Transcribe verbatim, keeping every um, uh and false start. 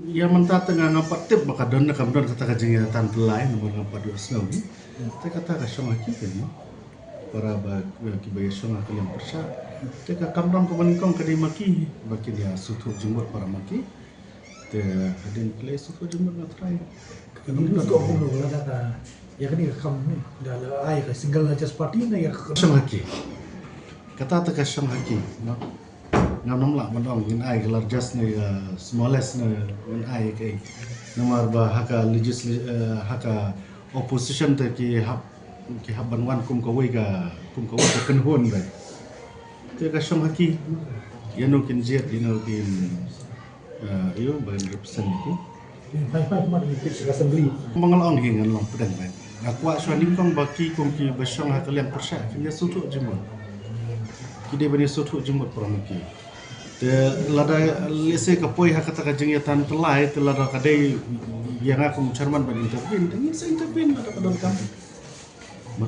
Ïa mynta te nga ngam pat tip ba ka don ne kam don kata ka jingïatanpyllai, namar ngam pat ïohsngew hi. Te kata ka shong ha ki, kane para ba, eh, kiba ïashong ha ka liang pyrshah. Te ka kamram kaba nyngkong ka dei ma ki ba kin ïa sngewthuh jingmut para ma ki. Te hadien ba la sngewthuh jingmut nga trai. Ka dei ruh ka kumno lada ka ïa kane ka kam ne da la ai ka single largest party ne ïa ka shong ha ki. Kata te ka shong ha ki, no. Ngam nym lah ban ong ngin ai ka largest ne, eh, smallest ne ngin ai ka. Namar ba ha ka legisla-, eh, ha ka opposition te ki hap, ki hap ban wan kum kawei ka, kum kawei ka kynhun ba. Te ka shong ha ki. Ïa no kin jied, ïa no kin, eh, ïa ba kin represent ki. Bang la ong hi ngan long pdeng ba. Nga kwah shuwa nyngkong ba ki kum kiba shong ha ka liang pyrshah kin ïa sngewthuh jingmut. Ki dei ban ïa sngewthuh jingmut para ma ki. Te lada lehse ka poi ha kata ka jingïatanpyllai, te lada ka dei ïa nga kum chairman ban intervene, te ngin sa intervene lada ka donkam. Ma.